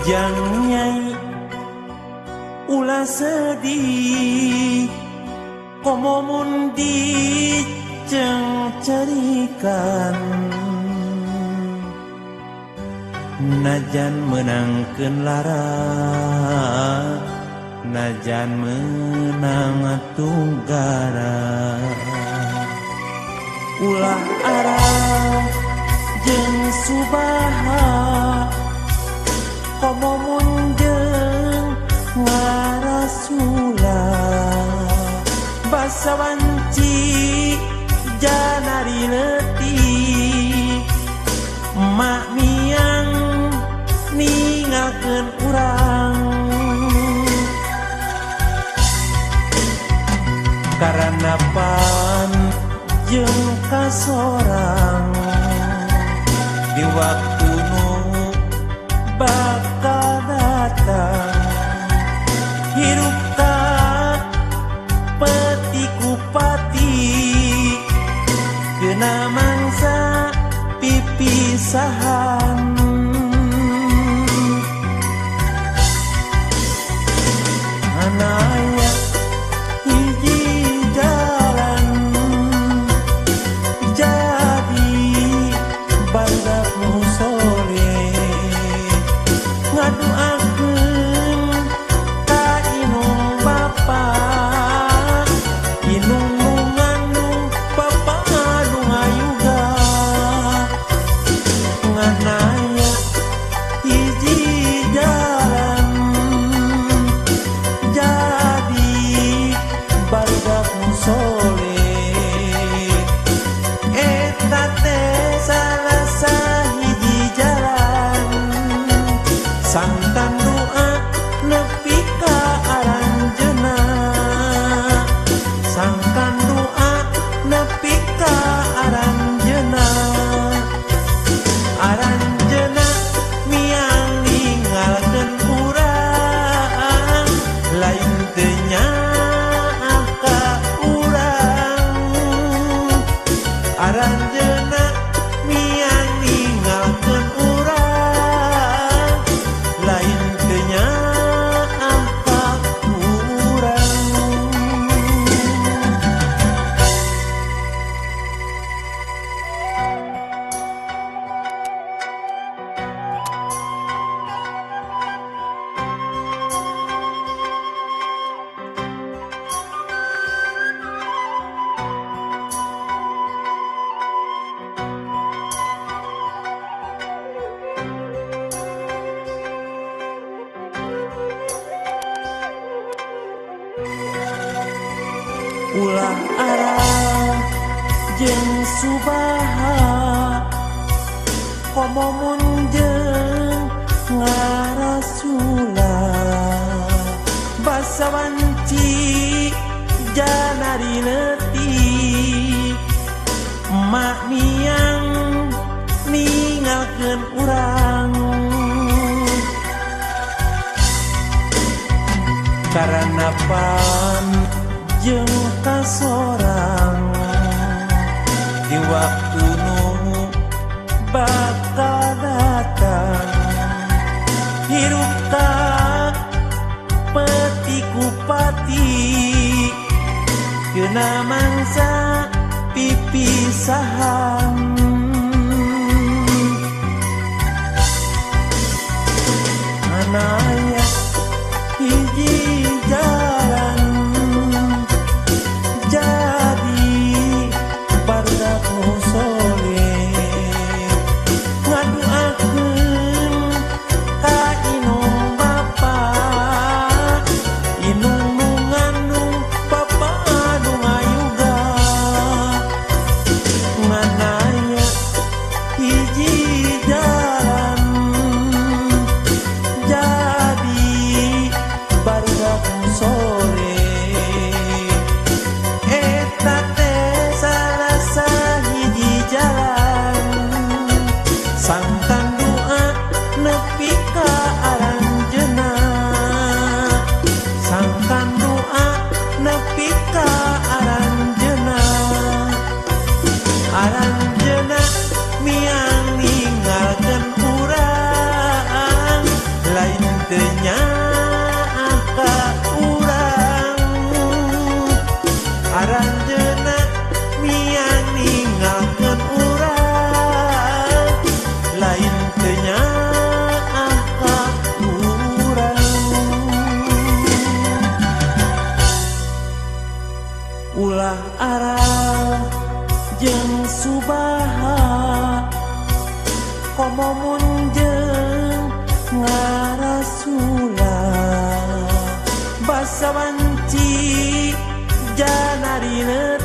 Ujang nyai ulah sedih, komo mun dicengcerikan. Najan menangkeun lara, najan menang tunggara. Ulah arah jeung subaha, komo mun jeung ngarasula. Basa wanci janari leutik, mak miang ningalkeun urang. Karanapan jeung kasorang di waktu nu bakal datang. Hirup tak peti kupati, kena mangsa pipisahan. Anaya hiji jalan jadi barudak nu soleh, ngaduakeun ka inung bapa, inung nu ngandung bapa anu ngayuga. Nganaya hiji jalan jadi barudak nu soleh, eta teh salah sahiji jalan. Sangkan doa nepi ka aranjeuna, sangkan doa nepi ka aranjeuna. Aranjeuna miang ninggalkeun urang, lain teu nyaah ka urang. Aranjeuna miang ninggalkeun urang, lain teu nyaah ka urang. Ulah arah jeung subaha, komo mun jeung ngarasula. Basa wanci janari leutik, mak miang ningalkeun urang. Karanapan jeung kasorang di waktu nu bakal datang. Hirup tak peti kupati, kena mangsa pipisahan. Anaya hiji jalan jadi barudak nu soleh, ngaduakeun ka inung bapa, inung nu ngandung bapa anu ngayuga. Nganaya hiji jalan jadi Subaha komo mun jeung ngarasula basa wanci janarina.